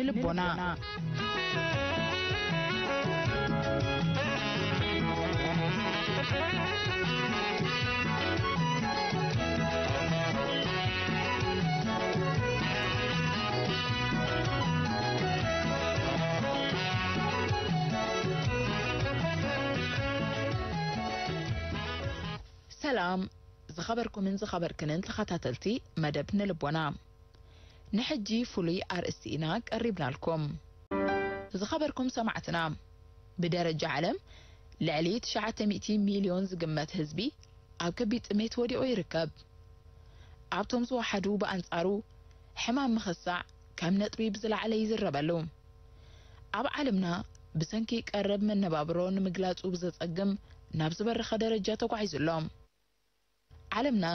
ልቦና። ሰላም ዝኸበርኩምን ዝኸበርክንን ተኸታተልቲ መደብ ንልቦና። ንሕጂ ፍሉይ ኣርእስቲ ኢና ቀሪብናልኩም። ዝኸበርኩም ሰማዕትና፣ ብደረጃ ዓለም ልዕሊ ትሽዓተ ሚእቲ ሚልዮን ዝግመት ህዝቢ ኣብ ከቢድ ጥሜት ወዲቑ ይርከብ። ኣብቶም ዝወሓዱ ብኣንጻሩ ሕማም ምኽሳዕ ከም ነጥቢ ብዝለዓለ ይዝረበሉ። ኣብ ዓለምና ብሰንኪ ቀረብ መነባብሮ ንምግላጹ ብዘጸግም ናብ ዝበረኸ ደረጃ ተጓዒዙ ኣሎ። ዓለምና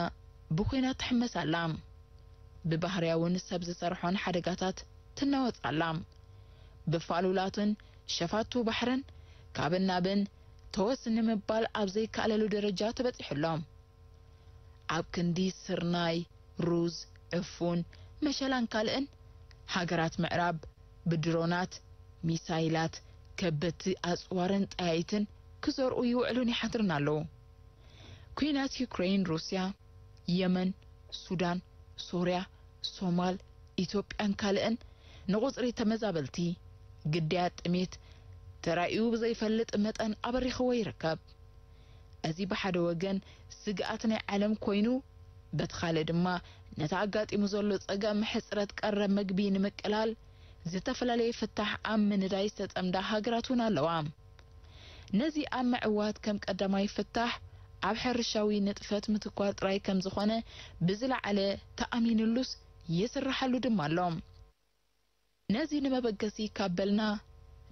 ብኲናት ትሕመስ ኣላ። ብባህርያውን ሰብ ዝሰርሖን ሓደጋታት ትናወጽ ኣላ። ብፋሉላትን ሸፋቱ ባሕርን ካብን ናብን ተወስ ንምባል ኣብ ዘይከኣለሉ ደረጃ ተበጺሑ ኣሎ። ኣብ ክንዲ ስርናይ፣ ሩዝ፣ ዕፉን፣ መሸላን ካልእን፣ ሃገራት ምዕራብ ብድሮናት፣ ሚሳይላት፣ ከበድቲ ኣጽዋርን ጠያይትን ክዘርኡ ይውዕሉን ይሓድሩን ኣለዉ። ኲናት ዩክሬን፣ ሩስያ፣ የመን፣ ሱዳን፣ ሶርያ፣ ሶማል፣ ኢትዮጵያን ካልእን ንቑጽሪ ተመዛበልቲ፣ ግዳያት ጥሜት፣ ተራእዩ ብዘይፈልጥ መጠን ኣበሪኽዎ ይርከብ። እዚ ብሓደ ወገን ስግኣት ናይ ዓለም ኮይኑ፣ በቲ ካልእ ድማ ነቲ ኣጋጢሙ ዘሎ ጸገም ሕጽረት ቀረብ መግቢ ንምቅላል ዝተፈላለየ ፍታሕ ኣብ ምንዳይ ዝተጸምዳ ሃገራት እውን ኣለዋ። ነዚ ኣብ ምዕዋት ከም ቀዳማይ ፍታሕ ኣብ ሕርሻዊ ንጥፈት ምትኳር ጥራይ ከም ዝኾነ ብዝለዓለ ተኣሚንሉስ ይስርሓሉ ድማ ኣሎ። ነዚ ንመበገሲ ካብ በልና፣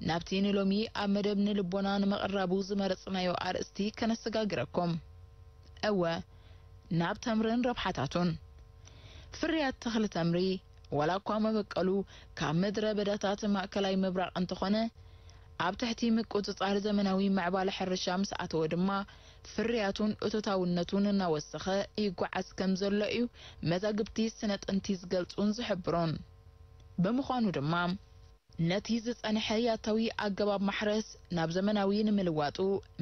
ናብቲ ንሎሚ ኣብ መደብ ንልቦና ንምቕራቡ ዝመረጽናዮ ኣርእስቲ ከነሰጋግረኩም። እወ፣ ናብ ተምርን ረብሓታቱን። ፍርያት ተኽሊ ተምሪ፣ ዋላ እኳ መበቀሉ ካብ ምድረ በዳታት ማእከላይ ምብራቕ እንተኾነ፣ ኣብ ትሕቲ ምቁጽጻር ዘመናዊ ምዕባለ ሕርሻ ምስ ኣተወ ድማ፣ ፍርያቱን እቶታውነቱን እናወሰኸ ይጓዓዝ ከም ዘሎ እዩ መዛግብቲ ስነ ጥንቲ ዝገልጹን ዝሕብሩን። ብምዃኑ ድማ፣ ነቲ ዝጸንሐ ያታዊ ኣገባብ ማሕረስ ናብ ዘመናዊ ንምልዋጡ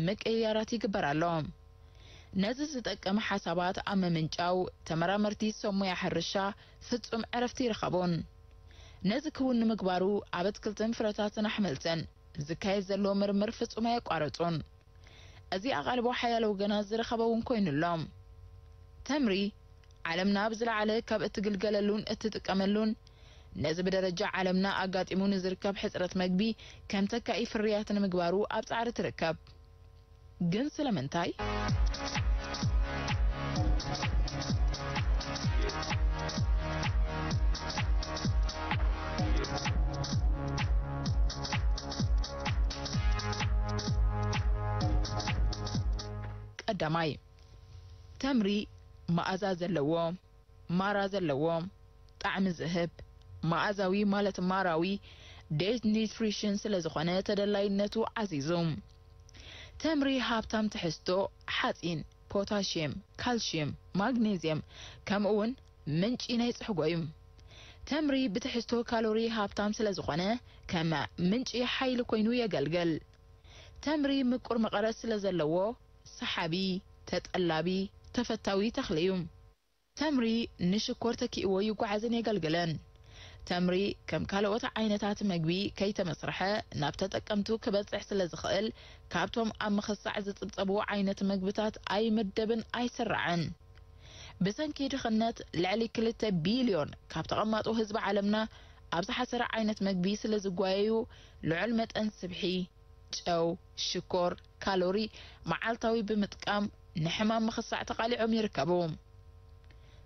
ምቅይያራት ይግበር ኣሎ። ነዚ ዝጠቅም ሓሳባት ኣብ ምምንጫው ተመራመርቲ ሰብ ሞያ ሕርሻ ፍጹም ዕረፍቲ ይረኸቡን። ነዚ ክውን ንምግባሩ ኣብ ኣትክልትን ፍረታትን ኣሕምልትን ዝካየድ ዘሎ ምርምር ፍጹም ኣየቋረጹን። እዚ ኣቓልቦ ሓያለ ወገናት ዝረኸበ እውን ኮይኑ ኣሎ። ተምሪ፣ ዓለምና ብዝለዓለ ካብ እትግልገለሉን እትጥቀመሉን፣ ነዚ ብደረጃ ዓለምና ኣጋጢሙ ንዝርከብ ሕጽረት መግቢ ከም ተካኢ ፍርያት ንምግባሩ ኣብ ጻዕሪ ትርከብ። ግን ስለምንታይ? ቀዳማይ፣ ተምሪ መኣዛ ዘለዎ፣ ማራ ዘለዎ፣ ጣዕሚ ዝህብ፣ መኣዛዊ ማለት ማራዊ፣ ዴት ኒትሪሽን ስለ ዝኾነ ተደላይነቱ ዓዚዙ። ተምሪ ሃብታም ትሕዝቶ ሓጺን፣ ፖታሽየም፣ ካልሽየም፣ ማግኔዝየም፣ ከምኡ እውን ምንጪ ናይ ጽሕጎ እዩ። ተምሪ ብትሕዝቶ ካሎሪ ሃብታም ስለ ዝኾነ ከም ምንጪ ሓይሊ ኮይኑ የገልግል። ተምሪ ምቁር መቐረት ስለ ዘለዎ ሰሓቢ፣ ተጠላቢ፣ ተፈታዊ ተኽሊ እዩ። ተምሪ ንሽኮር ተኪእዎ ይጓዓዝን የገልግልን። ተምሪ ከም ካልኦት ዓይነታት መግቢ ከይተመስርሐ ናብ ተጠቀምቱ ክበጽሕ ስለ ዝኽእል፣ ካብቶም ኣብ ምኽሳዕ ዝጽብጸቡ ዓይነት መግብታት ኣይምደብን ኣይስራዕን። ብሰንኪ ድኽነት ልዕሊ ክልተ ቢልዮን ካብ ተቐማጦ ህዝቢ ዓለምና ኣብ ዝሓሰረ ዓይነት መግቢ ስለ ዝጓየዩ፣ ልዑል መጠን ስብሒ፣ ጨው፣ ሽኮር፣ ካሎሪ መዓልታዊ ብምጥቃም ንሕማም ምኽሳዕ ተቓሊዖም ይርከቡ።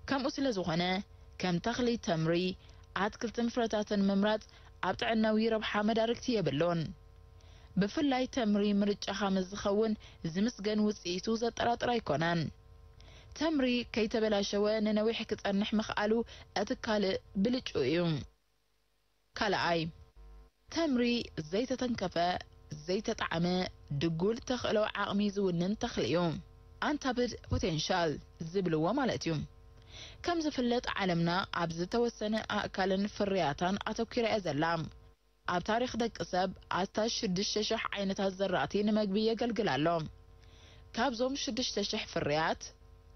ከምኡ ስለ ዝኾነ፣ ከም ተኽሊ ተምሪ፣ ኣትክልትን ፍረታትን ምምራጽ ኣብ ጥዕናዊ ረብሓ መዳርግቲ የብሉን። ብፍላይ ተምሪ ምርጫኻ ምስ ዝኸውን ዝምስገን ውጽኢቱ ዘጠራጥር ኣይኮነን። ተምሪ ከይተበላሸወ ንነዊሕ ክጸንሕ ምኽኣሉ እቲ ካልእ ብልጭኡ እዩ። ካልኣይ፣ ተምሪ ዘይተተንከፈ፣ ዘይተጣዕመ፣ ድጉል ተኽእሎ ዓቕሚ ዝውንን ተኽሊ እዩ። ኣንታብድ ፖቴንሻል ዝብልዎ ማለት እዩ። ከም ዝፍለጥ ዓለምና ኣብ ዝተወሰነ ኣእካልን ፍርያታን ኣተኲራ እያ ዘላ። ኣብ ታሪኽ ደቂ ሰብ ኣስታት ሽዱሽተ ሽሕ ዓይነታት ዘራእቲ ንመግቢ የገልግል ኣሎ። ካብዞም ሽዱሽተ ሽሕ ፍርያት፣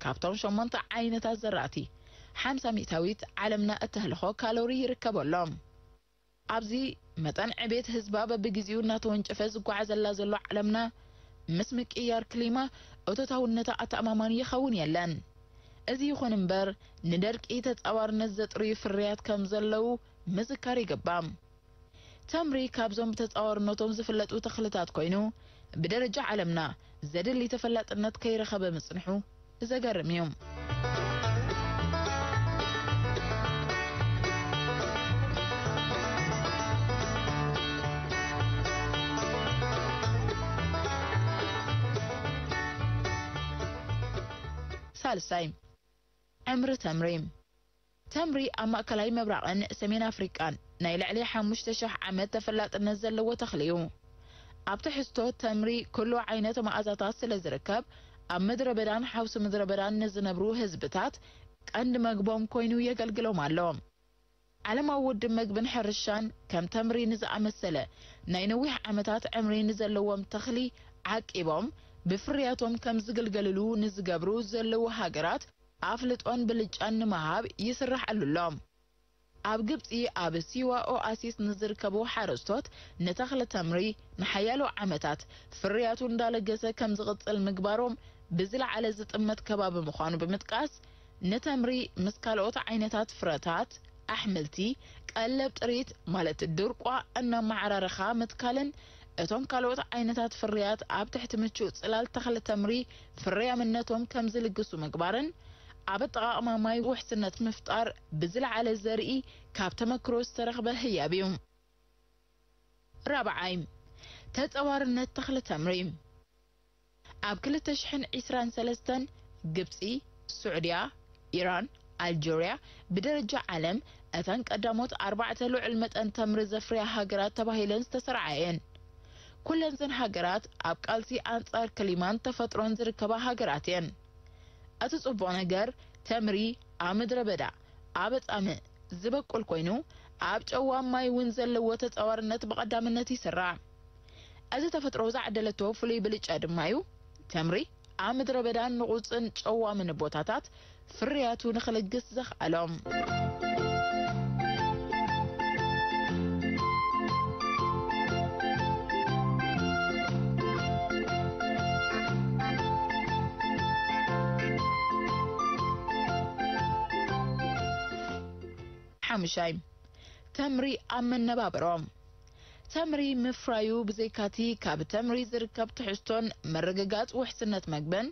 ካብቶም ሸሞንተ ዓይነታት ዘራእቲ፣ ሓምሳ ሚእታዊት ዓለምና እተህልኾ ካሎሪ ይርከበሎም። ኣብዚ መጠን ዕቤት ህዝባ በብግዜኡ እናተወንጨፈ ዝጓዓዘላ ዘሎ ዓለምና፣ ምስ ምቅያር ክሊማ እቶታውነታ ኣተኣማማኒ ይኸውን የለን። እዚ ይኹን እምበር፣ ንደርቂ ተጻዋርነት ዘጥርዩ ፍርያት ከም ዘለዉ ምዝካር ይግባእ። ተምሪ ካብዞም ብተጻዋርነቶም ዝፍለጡ ተኽልታት ኮይኑ፣ ብደረጃ ዓለምና ዘድሊ ተፈላጥነት ከይረኸበ ምጽንሑ ዘገርም እዩ። ሳልሳይ፣ ዕምሪ ተምሪ። ተምሪ ኣብ ማእከላይ ምብራቕን ሰሜን ኣፍሪቃን ናይ ልዕሊ ሓሙሽተ ሽሕ ዓመት ተፈላጥነት ዘለዎ ተኽሊ እዩ። ኣብ ትሕዝቶ ተምሪ ኩሉ ዓይነት መኣዛታት ስለ ዝርከብ፣ ኣብ ምድረ በዳን ሓውሲ ምድረ በዳን ንዝነብሩ ህዝብታት ቀንዲ መግቦም ኮይኑ የገልግሎም ኣሎ። ዓለማዊ ውድብ መግብን ሕርሻን ከም ተምሪ ንዝኣመሰለ ናይ ነዊሕ ዓመታት ዕምሪ ንዘለዎም ተኽሊ ዓቂቦም ብፍርያቶም ከም ዝግልገልሉ ንዝገብሩ ዘለዉ ሃገራት ኣፍልጦን ብልጫን ንምሃብ ይስራሕ ኣሉ ኣሎ። ኣብ ግብጺ ኣብ ሲዋ ኦኣሲስ ንዝርከቡ ሓረስቶት ንተኽሊ ተምሪ ንሓያሎ ዓመታት ፍርያቱ እንዳለገሰ ከም ዝቕጽል ምግባሮም ብዝለዓለ ዝጥመት ከባቢ ምዃኑ ብምጥቃስ፣ ንተምሪ ምስ ካልኦት ዓይነታት ፍረታት፣ ኣሕምልቲ፣ ቀለብ ጥሪት ማለት ድርቋ እናመዓራረኻ ምትካልን እቶም ካልኦት ዓይነታት ፍርያት ኣብ ትሕቲ ምቹእ ጽላል ተኽሊ ተምሪ ፍርያምነቶም ከም ዝልግሱ ምግባርን ኣብ ኣጠቓቕማ ማይ ውሕስነት ምፍጣር ብዝለዓለ ዘርኢ ካብ ተመክሮ ዝተረኽበ ህያብ እዩ። ራብዓይ፣ ተጸዋርነት ተኽሊ ተምሪ። ኣብ ክልተ ሽሕን ዕስራን ሰለስተን ግብጺ፣ ስዑድያ፣ ኢራን፣ ኣልጀርያ ብደረጃ ዓለም እተን ቀዳሞት ኣርባዕተ ልዑል መጠን ተምሪ ዘፍርያ ሃገራት ተባሂለን ዝተሰርዓ እየን። ኩለን እዘን ሃገራት ኣብ ቃልሲ ኣንጻር ክሊማን ተፈጥሮን ዝርከባ ሃገራት እየን። እቲ ጽቡቕ ነገር፣ ተምሪ ኣብ ምድረ በዳ፣ ኣብ ኣጻምእ ዝበቁል ኮይኑ፣ ኣብ ጨዋም ማይ እውን ዘለዎ ተጻዋርነት ብቐዳምነት ይስራዕ። እዚ ተፈጥሮ ዝዓደለቶ ፍሉይ ብልጫ ድማ እዩ፣ ተምሪ ኣብ ምድረ በዳን ንቑጽን ጨዋምን ቦታታት ፍርያቱ ንኽልግስ ዘኽኣሎም። ሓሙሻይ፣ ተምሪ ኣብ መነባብሮ። ተምሪ ምፍራዩ ብዘይካቲ ካብ ተምሪ ዝርከብ ትሕዝቶን ምርግጋጽ ውሕስነት መግብን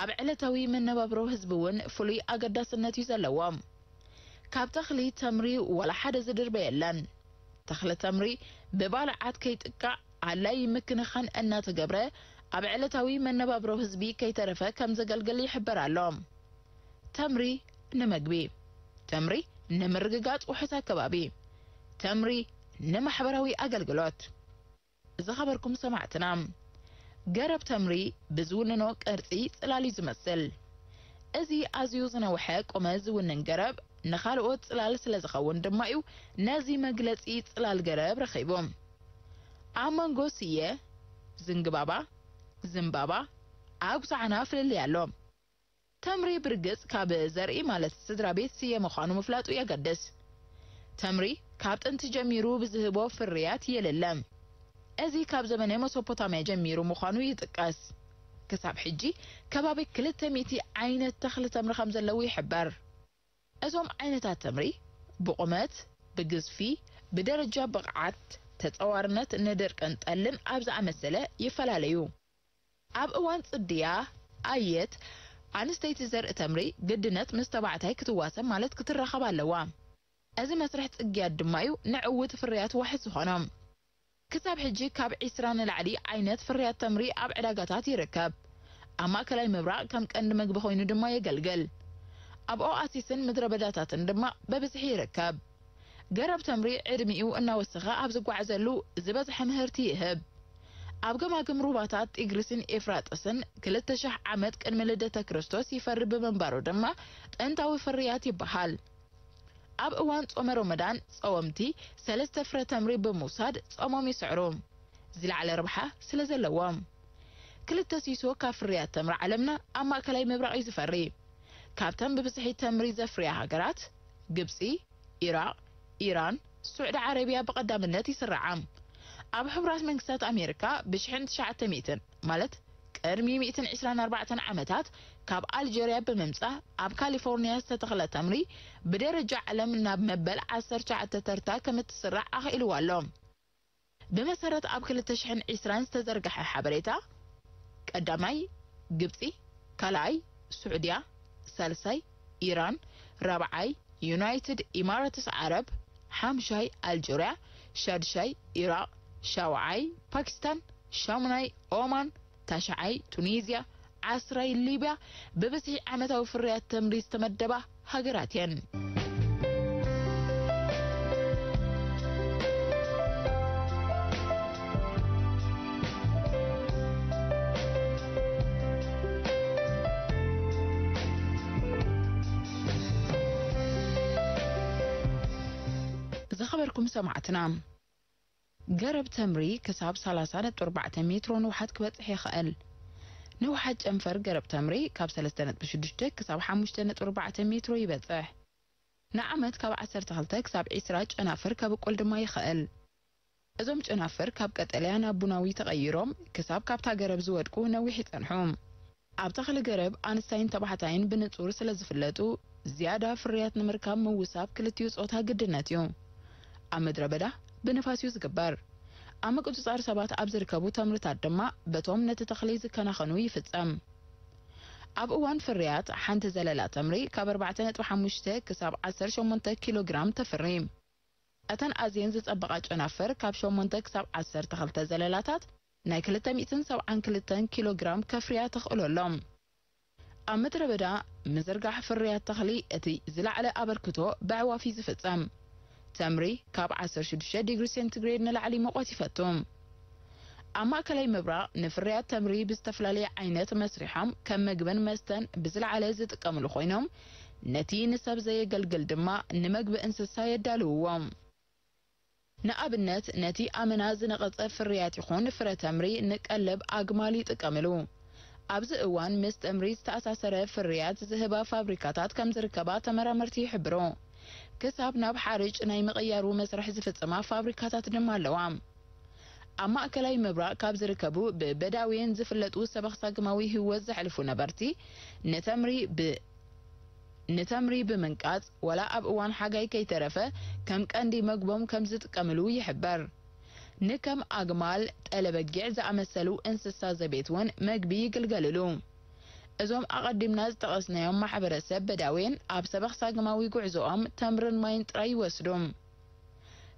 ኣብ ዕለታዊ መነባብሮ ህዝቢ እውን ፍሉይ ኣገዳስነት እዩ ዘለዎ። ካብ ተኽሊ ተምሪ ዋላ ሓደ ዝድርበ የለን። ተኽሊ ተምሪ ብባልዓት ከይጥቃዕ ኣድላዪ ምክንኻን እናተገብረ ኣብ ዕለታዊ መነባብሮ ህዝቢ ከይተረፈ ከም ዘገልግል ይሕበር ኣሎ። ተምሪ ንመግቢ፣ ተምሪ ንምርግጋጽ ውሑስ ኣከባቢ፣ ተምሪ ንማሕበራዊ ኣገልግሎት። ዝኸበርኩም ሰማዕትና፣ ገረብ ተምሪ ብዝውንኖ ቅርጺ ጽላል እዩ ዝመስል። እዚ ኣዝዩ ዝነውሐ ቁመት ዝውንን ገረብ ንኻልኦት ጽላል ስለ ዝኸውን ድማ እዩ ነዚ መግለጺ ጽላል ገረብ ረኺቡ። ኣብ መንጎ ስየ፣ ዝንግባባ፣ ዝምባባ፣ ኣጉሳዕና ፍልልይ ኣሎ። ተምሪ ብርግጽ ካብ ዘርኢ ማለት ስድራ ቤት ስየ ምዃኑ ምፍላጡ የገድስ። ተምሪ ካብ ጥንቲ ጀሚሩ ብዝህቦ ፍርያት የለለ። እዚ ካብ ዘመነ መሶፖታምያ ጀሚሩ ምዃኑ ይጥቀስ። ክሳብ ሕጂ ከባቢ ክልተ ሚእቲ ዓይነት ተኽሊ ተምሪ ከም ዘለዉ ይሕበር። እዞም ዓይነታት ተምሪ ብቑመት፣ ብግዝፊ፣ ብደረጃ ብቕዓት፣ ተጸዋርነት ንድርቅን ጠልን ኣብ ዝኣመሰለ ይፈላለዩ። ኣብ እዋን ጽድያ፣ ኣየት፣ ኣንስተይቲ ዘርኢ ተምሪ ግድነት ምስ ተባዕታይ ክትዋሰብ ማለት ክትራኸብ ኣለዋ። እዚ መስርሕ ጽግያት ድማ እዩ ንዕውት ፍርያት ዋሕስ ዝኾኖም። ክሳብ ሕጂ ካብ ዒስራ ንላዕሊ ዓይነት ፍርያት ተምሪ ኣብ ዕዳጋታት ይርከብ። ኣብ ማእከላይ ምብራቕ ከም ቀንዲ መግቢ ኮይኑ ድማ የገልግል። ኣብ ኦኣሲስን ምድረ በዳታትን ድማ በብዝሒ ይርከብ። ገረብ ተምሪ ዕድሚኡ እናወሰኸ ኣብ ዝጓዓዘሉ ዝበዝሐ ምህርቲ ይህብ። ኣብ ገማግም ሩባታት ጢግሪስን ኤፍራጥስን ክልተ ሽሕ ዓመት ቅድሚ ልደተ ክርስቶስ ይፈሪ ብምንባሩ ድማ ጥንታዊ ፍርያት ይበሃል። ኣብ እዋን ጾመ ሮመዳን ጸወምቲ ሰለስተ ፍረ ተምሪ ብምውሳድ ጾሞም ይስዕሩ፣ ዝለዓለ ረብሓ ስለ ዘለዎም። ክልተ ሲሶ ካብ ፍርያት ተምሪ ዓለምና ኣብ ማእከላይ ምብራቕ እዩ ዝፈሪ። ካብተን ብብዝሒ ተምሪ ዘፍርያ ሃገራት፣ ግብጺ፣ ኢራቕ፣ ኢራን፣ ስዑዲ ዓረብያ ብቐዳምነት ይስርዓ። ኣብ ሕቡራት መንግስታት ኣሜሪካ ብሽሕን ትሽዓተ ሚእትን፣ ማለት ቅድሚ ሚእትን ዕስራን ኣርባዕተን ዓመታት፣ ካብ ኣልጀርያ ብምምጻእ ኣብ ካሊፎርኒያ ዝተተኽለ ተምሪ፣ ብደረጃ ዓለም ናብ መበል ዓሰርተ ትሽዓተ ተርታ ከም እትስራዕ ኣኽኢልዋ ኣሎ። ብመሰረት ኣብ ክልተ ሽሕን ዕስራን ዝተዘርግሐ ሓበሬታ፣ ቀዳማይ ግብጺ፣ ካልኣይ ስዑድያ፣ ሳልሳይ ኢራን፣ ራብዓይ ዩናይትድ ኢማራትስ ዓረብ፣ ሓምሻይ ኣልጀርያ፣ ሻድሻይ ኢራቕ፣ ሻውዓይ ፓኪስታን፣ ሻሙናይ ኦማን፣ ታሽዓይ ቱኒዝያ፣ ዓስራይ ሊብያ ብብዝሒ ዓመታዊ ፍርያት ተምሪ ዝተመደባ ሃገራት እየን። ዝኸበርኩም ሰማዕትና፣ ገረብ ተምሪ ክሳብ ሰላሳ ነጥቢ ኣርባዕተ ሜትሮ ንውሓት ክበጽሕ ይኽእል። ንውሓት ጨንፈር ገረብ ተምሪ ካብ ሰለስተ ነጥቢ ሽዱሽተ ክሳብ ሓሙሽተ ነጥቢ ኣርባዕተ ሜትሮ ይበጽሕ። ንዓመት ካብ ዓሰርተ ክልተ ክሳብ ዕስራ ጨናፍር ከብቁል ድማ ይኽእል። እዞም ጨናፍር ካብ ቀጠልያ ናብ ቡናዊ ተቐይሮም፣ ክሳብ ካብታ ገረብ ዝወድቁ ነዊሕ ይጸንሑ። ኣብ ተኽሊ ገረብ ኣንስታይን ተባዕታይን ብንጹር ስለ ዝፍለጡ፣ ዝያዳ ፍርያት ንምርካብ ምውሳብ ክልቲኡ ጾታ ግድነት እዩ። ኣብ ምድረ በዳ ብንፋስ እዩ ዝግበር። ኣብ ምቁጽጻር ሰባት ኣብ ዝርከቡ ተምርታት ድማ በቶም ነቲ ተኽሊ ዝከናኸኑ ይፍጸም። ኣብ እዋን ፍርያት፣ ሓንቲ ዘለላ ተምሪ ካብ ኣርባዕተ ነጥቢ ሓሙሽተ ክሳብ ዓሰርተ ሸሞንተ ኪሎ ግራም ተፍሪ። እተን ኣዝየን ዝጸበቓ ጨናፍር ካብ ሸሞንተ ክሳብ ዓሰርተ ክልተ ዘለላታት ናይ ክልተ ሚእትን ሰብዓን ክልተን ኪሎ ግራም ከፍርያ ተኽእሎ ኣሎ። ኣብ ምድረ በዳ ምዝርጋሕ ፍርያት ተኽሊ እቲ ዝለዓለ ኣበርክቶ ብኣዕዋፍ እዩ ዝፍጸም። ተምሪ ካብ ዓሰርተ ሽዱሽተ ዲግሪ ሴንቲግሬድ ንላዕሊ ሙቐት ይፈቱ። ኣብ ማእከላይ ምብራቕ ንፍርያት ተምሪ ብዝተፈላለየ ዓይነት መስሪሖም ከም መግብን መስተን ብዝለዓለ ዝጥቀምሉ ኮይኖም፣ ነቲ ንሰብ ዘየገልግል ድማ ንመግቢ እንስሳ የዳልውዎ። ንኣብነት፣ ነቲ ኣመና ዝነቐጸ ፍርያት ይኹን ፍረ ተምሪ ንቀለብ ኣግማል ይጥቀምሉ። ኣብዚ እዋን ምስ ተምሪ ዝተኣሳሰረ ፍርያት ዝህባ ፋብሪካታት ከም ዝርከባ ተመራመርቲ ይሕብሩ። ክሳብ ናብ ሓርጭ ናይ ምቕያሩ መስርሕ ዝፍጽማ ፋብሪካታት ድማ ኣለዋ። ኣብ ማእከላይ ምብራቕ ካብ ዝርከቡ ብበዳውያን ዝፍለጡ ሰበኽ ሳግማዊ ህይወት ዘሕልፉ ነበርቲ፣ ንተምሪ ብ-፣ ንተምሪ ብምንቃጽ፣ ዋላ ኣብ እዋን ሓጋይ ከይተረፈ ከም ቀንዲ መግቦም ከም ዝጥቀምሉ ይሕበር። ንከም ኣግማል፣ ጠለ በጊዕ ዝኣመሰሉ እንስሳ ዘቤት እውን መግቢ ይግልገልሉ። እዞም ኣቐዲምና ዝጠቐስናዮም ማሕበረሰብ በዳውያን ኣብ ሰበኽ ሳግማዊ ጉዕዞኦም ተምርን ማይን ጥራይ ይወስዱ።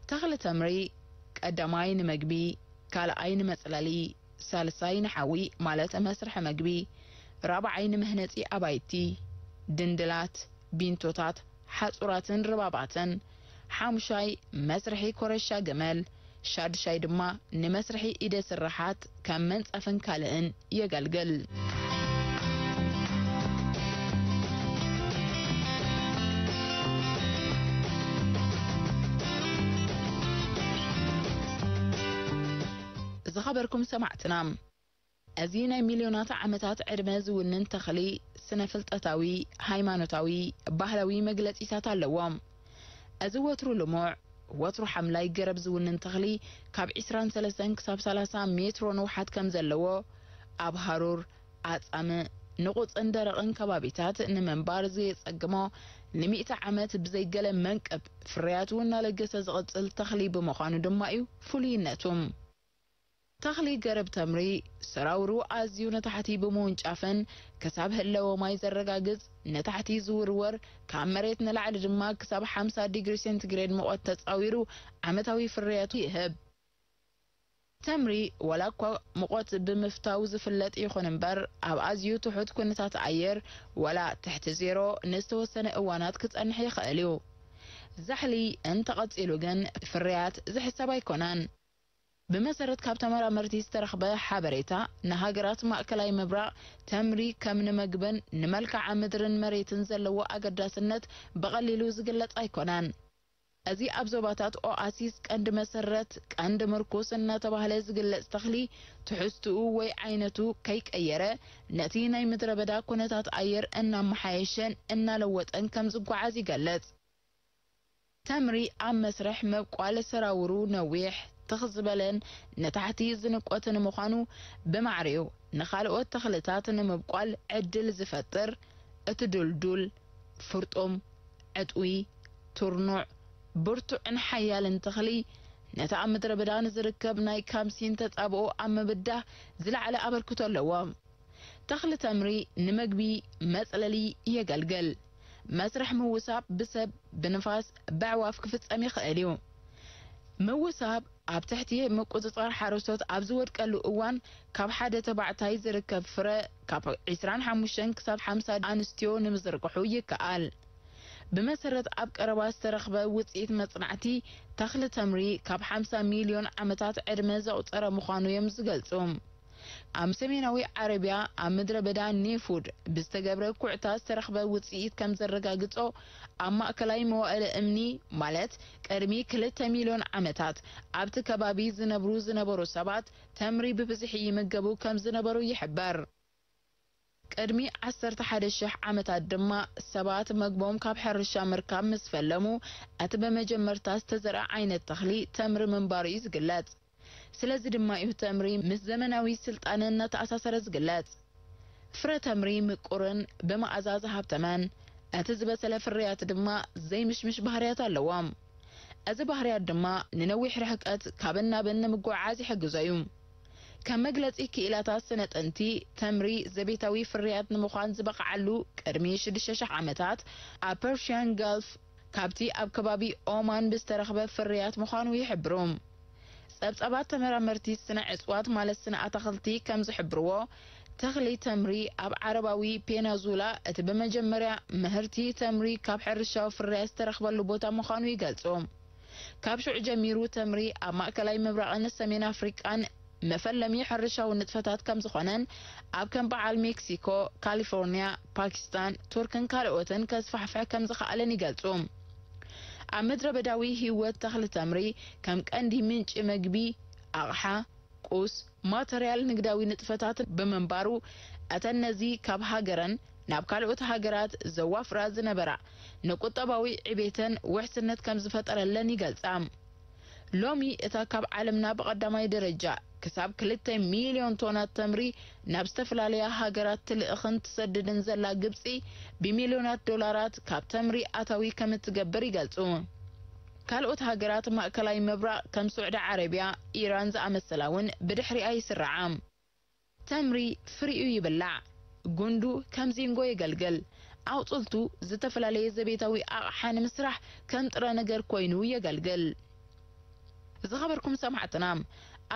ተኽሊ ተምሪ፣ ቀዳማይ ንመግቢ፣ ካልኣይ ንመጽለሊ፣ ሳልሳይ ንሓዊ ማለት መስርሒ መግቢ፣ ራብዓይ ንመህነጺ ኣባይቲ፣ ድንድላት፣ ቢንቶታት፣ ሓጹራትን ርባባትን፣ ሓሙሻይ መስርሒ ኮረሻ ገመል፣ ሻድሻይ ድማ ንመስርሒ ኢደ ስርሓት ከም መንጸፍን ካልእን የገልግል። ዝኸበርኩም ሰማዕትና፣ እዚ ናይ ሚልዮናት ዓመታት ዕድመ ዝውንን ተኽሊ ስነ-ፍልጠታዊ፣ ሃይማኖታዊ፣ ባህላዊ መግለጺታት ኣለዎ። እዚ ወትሩ ልሙዕ፣ ወትሩ ሓምላይ ገረብ ዝውንን ተኽሊ ካብ ዕስራን ሰለስተን ክሳብ ሰላሳ ሜትሮ ንውሓት ከም ዘለዎ፣ ኣብ ሃሩር፣ ኣጻምእ፣ ንቑጽን ደረቕን ከባቢታት ንምንባር ዘየጸግሞ፣ ንሚእቲ ዓመት ብዘይ ገለ መንቅብ ፍርያቱ እናለገሰ ዝቕጽል ተኽሊ ብምዃኑ ድማ እዩ ፍሉይነቱ። ተኽሊ ገረብ ተምሪ፣ ሰራውሩ ኣዝዩ ንታሕቲ ብምውንጫፍን ክሳብ ህለዎ ማይ ዘረጋግጽ ንታሕቲ ዝውርወር፣ ካብ መሬት ንላዕሊ ድማ ክሳብ ሓምሳ ዲግሪ ሴንቲግሬድ ሙቐት ተጻዊሩ ዓመታዊ ፍርያቱ ይህብ። ተምሪ፣ ዋላ እኳ ሙቐት ብምፍታው ዝፍለጥ ይኹን እምበር፣ ኣብ ኣዝዩ ትሑት ኩነታት ኣየር፣ ዋላ ትሕቲ ዜሮ፣ ንዝተወሰነ እዋናት ክጸንሕ ይኽእል እዩ። ዛሕሊ እንተቐጺሉ ግን ፍርያት ዝሕሰብ ኣይኮነን። ብመሰረት ካብ ተመራመርቲ ዝተረኽበ ሓበሬታ፣ ንሃገራት ማእከላይ ምብራቕ ተምሪ ከም ንመግብን ንመልክዓ ምድርን መሬትን ዘለዎ ኣገዳስነት ብቐሊሉ ዝግለጽ ኣይኮነን። እዚ ኣብ ዞባታት ኦኣሲስ ቀንዲ መሰረት፣ ቀንዲ ምርኩስ እናተባህለ ዝግለጽ ተኽሊ፣ ትሕዝትኡ ወይ ዓይነቱ ከይቀየረ፣ ነቲ ናይ ምድረ በዳ ኩነታት ኣየር እናመሓየሸን እናለወጠን ከም ዝጓዓዝ ይገልጽ። ተምሪ ኣብ መስርሕ ምብቋል ሰራውሩ ነዊሕ፣ ትኽ ዝበለን ንታሕቲ ዝንቆትን ምዃኑ፣ ብማዕሪኡ ንኻልኦት ተኽልታት ንምብቋል ዕድል ዝፈጥር፣ እቲ ድልዱል፣ ፍርጡም፣ ዕጥዊ፣ ትርኑዕ፣ ብርቱዕን ሓያልን ተኽሊ፣ ነቲ ኣብ ምድረ በዳ ንዝርከብ ናይ ካምሲን ተጻብኦ ኣብ ምብዳህ ዝለዓለ ኣበርክቶ ኣለዎ። ተኽሊ ተምሪ ንመግቢ መጽለሊ የገልግል። መስርሕ ምውሳብ ብሰብ፣ ብንፋስ፣ ብኣዕዋፍ ክፍጸም ይኽእል እዩ። ምውሳብ ኣብ ትሕቲ ምቁጽጻር ሓረስቶት ኣብ ዝወድቀሉ እዋን፣ ካብ ሓደ ተባዕታይ ዝርከብ ፍረ ካብ ዕስራን ሓሙሽተን ክሳብ ሓምሳ ኣንስትዮ ንምዝርግሑ ይከኣል። ብመሰረት ኣብ ቀረባ ዝተረኽበ ውጽኢት መጽናዕቲ፣ ተኽሊ ተምሪ ካብ ሓምሳ ሚልዮን ዓመታት ዕድመ ዘቑጸረ ምዃኑ እዮም ዝገልጹ። ኣብ ሰሜናዊ ዓረብያ፣ ኣብ ምድረ በዳ ኔፉድ ብዝተገብረ ኩዕታ ዝተረኽበ ውጽኢት ከም ዘረጋግጾ፣ ኣብ ማእከላይ መዋእለ እምኒ፣ ማለት ቅድሚ ክልተ ሚልዮን ዓመታት፣ ኣብቲ ከባቢ ዝነብሩ ዝነበሩ ሰባት ተምሪ ብብዝሒ ይምገቡ ከም ዝነበሩ ይሕበር። ቅድሚ ዓሰርተ ሓደ ሽሕ ዓመታት ድማ፣ ሰባት መግቦም ካብ ሕርሻ ምርካብ ምስ ፈለሙ፣ እቲ ብመጀመርታ ዝተዘርኣ ዓይነት ተኽሊ ተምሪ ምንባሩ እዩ ዝግለጽ። ስለዚ ድማ እዩ ተምሪ ምስ ዘመናዊ ስልጣነ እናተኣሳሰረ ዝግለጽ። ፍረ ተምሪ ምቁርን ብመኣዛ ዝሃብተመን፣ እቲ ዝበሰለ ፍርያት ድማ ዘይምሽምሽ ባህርያት ኣለዎም። እዚ ባህርያት ድማ ንነዊሕ ርሕቀት ካብን ናብን ንምጉዕዓዝ ይሕግዞ እዩ። ከም መግለጺ ክኢላታት ስነ ጥንቲ፣ ተምሪ ዘቤታዊ ፍርያት ንምዃን ዝበቕዓሉ ቅድሚ ሽዱሽተ ሽሕ ዓመታት ኣብ ፐርሽያን ጋልፍ ካብቲ ኣብ ከባቢ ኦማን ብዝተረኽበ ፍርያት ምዃኑ ይሕብሩ። ጸብጻባት ተመራመርቲ ስነ እጽዋት ማለት ስነ ኣታኽልቲ ከም ዝሕብርዎ፣ ተኽሊ ተምሪ ኣብ ዓረባዊ ፔናዙላ እቲ ብመጀመርያ ምህርቲ ተምሪ ካብ ሕርሻዊ ፍርያት ዝተረኽበሉ ቦታ ምዃኑ ይገልጹ። ካብ ሽዑ ጀሚሩ ተምሪ ኣብ ማእከላይ ምብራቕን ሰሜን ኣፍሪቃን መፈለሚ ሕርሻዊ ንጥፈታት ከም ዝኾነን፣ ኣብ ከም በዓል ሜክሲኮ፣ ካሊፎርኒያ፣ ፓኪስታን፣ ቱርክን ካልኦትን ከስፋሕፍሕ ከም ዝኸኣለን ይገልጹ። ኣብ ምድረ በዳዊ ህይወት ተኽሊ ተምሪ ከም ቀንዲ ምንጪ መግቢ፣ ኣቕሓ፣ ቁስ፣ ማተርያል ንግዳዊ ንጥፈታት ብምንባሩ፣ እተን ነዚ ካብ ሃገረን ናብ ካልኦት ሃገራት ዘዋፍራ ዝነበራ ንቁጠባዊ ዕቤተን ውሕስነት ከም ዝፈጠረለን ይገልጻ። ሎሚ እታ ካብ ዓለምና ብቐዳማይ ደረጃ ክሳብ ክልተ ሚልዮን ቶናት ተምሪ ናብ ዝተፈላለያ ሃገራት ትልእኽን ትሰድድን ዘላ ግብጺ፣ ብሚልዮናት ዶላራት ካብ ተምሪ ኣታዊ ከም እትገብር ይገልጹ። ካልኦት ሃገራት ማእከላይ ምብራቕ ከም ስዑዲ ዓረብያ፣ ኢራን ዝኣመሰላ እውን ብድሕሪኣ ይስርዓ። ተምሪ ፍሪኡ ይብላዕ፣ ጉንዱ ከም ዚንጎ የገልግል፣ ኣቑጽልቱ ዝተፈላለየ ዘቤታዊ ኣቕሓ ንምስራሕ ከም ጥረ ነገር ኮይኑ የገልግል። ዝኸበርኩም ሰማዕትና፣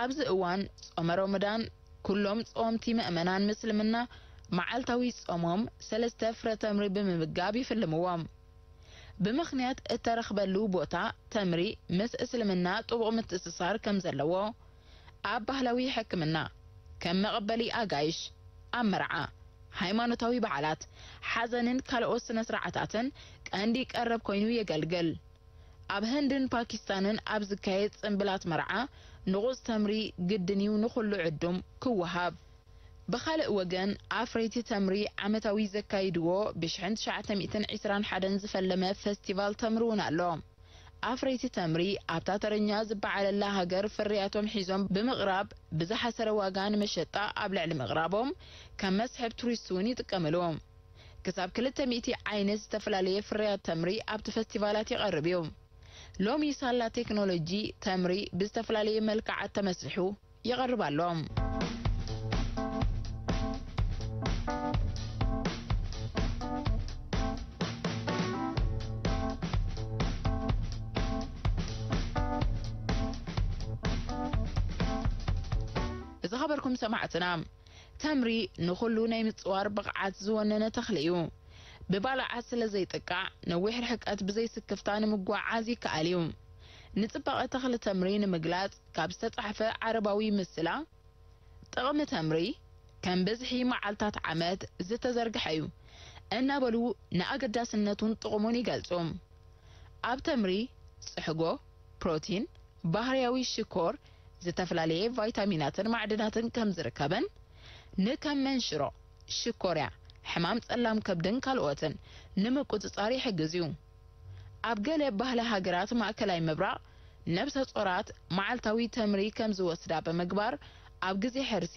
ኣብዚ እዋን ጾመ ሮመዳን፣ ኩሎም ጾምቲ ምእመናን ምስልምና መዓልታዊ ጾሞም ሰለስተ ፍረ ተምሪ ብምምጋብ ይፍልምዎም። ብምኽንያት እተረኽበሉ ቦታ፣ ተምሪ ምስ እስልምና ጥቡቕ ምትእስሳር ከም ዘለዎ፣ ኣብ ባህላዊ ሕክምና፣ ከም መቐበሊ ኣጋይሽ፣ ኣብ መርዓ፣ ሃይማኖታዊ በዓላት፣ ሓዘንን ካልኦት ስነ ስርዓታትን ቀንዲ ቀረብ ኮይኑ የገልግል። ኣብ ህንድን ፓኪስታንን ኣብ ዝካየድ ጽምብላት መርዓ፣ ንቑጽ ተምሪ ግድን እዩ ንኹሉ ዕዱም ክወሃብ። ብኻልእ ወገን፣ ኣፍረይቲ ተምሪ ዓመታዊ ዘካይድዎ ብሽሕን ትሽዓተ ሚእትን ዕስራን ሓደን ዝፈለመ ፈስቲቫል ተምሪ እውን ኣሎ። ኣፍረይቲ ተምሪ ኣብታ ተረኛ ዝበዓለላ ሃገር ፍርያቶም ሒዞም ብምቕራብ ብዝሓሰረ ዋጋ ንመሸጣ ኣብ ልዕሊ ምቕራቦም፣ ከም መስሕብ ቱሪስት እውን ይጥቀምሉ። ክሳብ ክልተ ሚእቲ ዓይነት ዝተፈላለየ ፍርያት ተምሪ ኣብቲ ፈስቲቫላት ይቐርብ እዩ። ሎሚ ሳላ ቴክኖሎጂ ተምሪ ብዝተፈላለየ መልክዓት ተመስሪሑ ይቐርብ ኣሎ። ዝኸበርኩም ሰማዕትና፣ ተምሪ ንኹሉ ናይ ምጽዋር ብቕዓት ዝወነነ ተኽሊ እዩ። ብባልዓት ስለ ዘይጥቃዕ፣ ነዊሕ ርሕቀት ብዘይ ስክፍታ ንምጓዓዝ ይከኣል እዩ። ንጽባቐ ተኽሊ ተምሪ ንምግላጽ ካብ ዝተጻሕፈ ዓረባዊ ምስላ፣ ጥቕሚ ተምሪ ከም ብዝሒ መዓልታት ዓመት ዝተዘርግሐ እዩ እናበሉ ንኣገዳስነቱን ጥቕሙን ይገልጹ። ኣብ ተምሪ ጽሕጎ፣ ፕሮቲን፣ ባህርያዊ ሽኮር፣ ዝተፈላለየ ቫይታሚናትን ማዕድናትን ከም ዝርከብን ንከም መንሽሮ፣ ሽኮርያ፣ ሕማም ጸላም ከብድን ካልኦትን ንምቁጽጻር ይሕግዝ እዩ። ኣብ ገለ ባህሊ ሃገራት ማእከላይ ምብራቕ፣ ነብሰ ጾራት መዓልታዊ ተምሪ ከም ዝወስዳ ብምግባር፣ ኣብ ግዜ ሕርሲ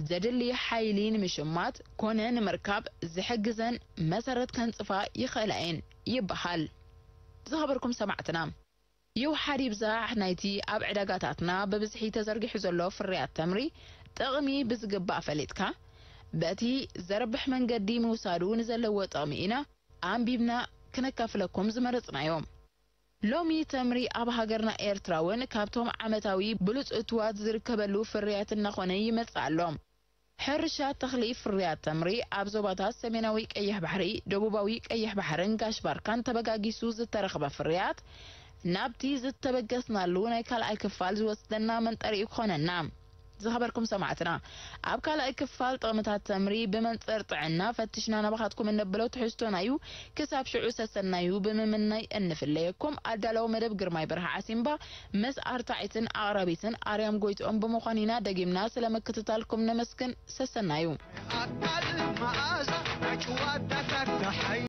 ዘድሊ ሓይሊ ንምሽማት ኮነ ንምርካብ ዝሕግዘን መሰረት ከንጽፋ ይኽእላ እየን ይበሃል። ዝኸበርኩም ሰማዕትና፣ ይውሓድ ይብዛሕ ናይቲ ኣብ ዕዳጋታትና ብብዝሒ ተዘርጊሑ ዘሎ ፍርያት ተምሪ ጥቕሚ ብዝግባእ ፈሊጥካ፣ በቲ ዘርብሕ መንገዲ ምውሳዱ ንዘለዎ ጥቕሚ ኢና ኣንቢብና ክነካፍለኩም ዝመረጽናዮ። ሎሚ ተምሪ ኣብ ሃገርና ኤርትራ እውን ካብቶም ዓመታዊ ብሉጽ እትዋት ዝርከበሉ ፍርያት እናኾነ ይመጽእ ኣሎ። ሕርሻ ተኽሊ ፍርያት ተምሪ ኣብ ዞባታት ሰሜናዊ ቀይሕ ባሕሪ፣ ደቡባዊ ቀይሕ ባሕርን ጋሽ ባርካን ተበጋጊሱ ዝተረኽበ ፍርያት ናብቲ ዝተበገስናሉ ናይ ካልኣይ ክፋል ዝወስደና መንጠሪኡ ክኾነና። ዝኸበርኩም ሰማዕትና፣ ኣብ ካልኣይ ክፋል ጥቕምታት ተምሪ ብመንጽር ጥዕና ፈትሽና ናባኻትኩም እነብሎ ትሕዝቶና እዩ። ክሳብ ሽዑ ሰሰናዩ ብምምናይ እንፍለየኩም። ኣዳለዎ መደብ ግርማይ በርሃ ዓሲምባ፣ ምስ ኣርታዒትን ኣቕራቢትን ኣርያም ጎይትኦም ብምዃን ኢና ደጊምና ስለ ምክትታልኩም ነመስግን። ሰሰናዩ። ኣካል መኣዛ ናይ ጭዋዳታት ተሓይ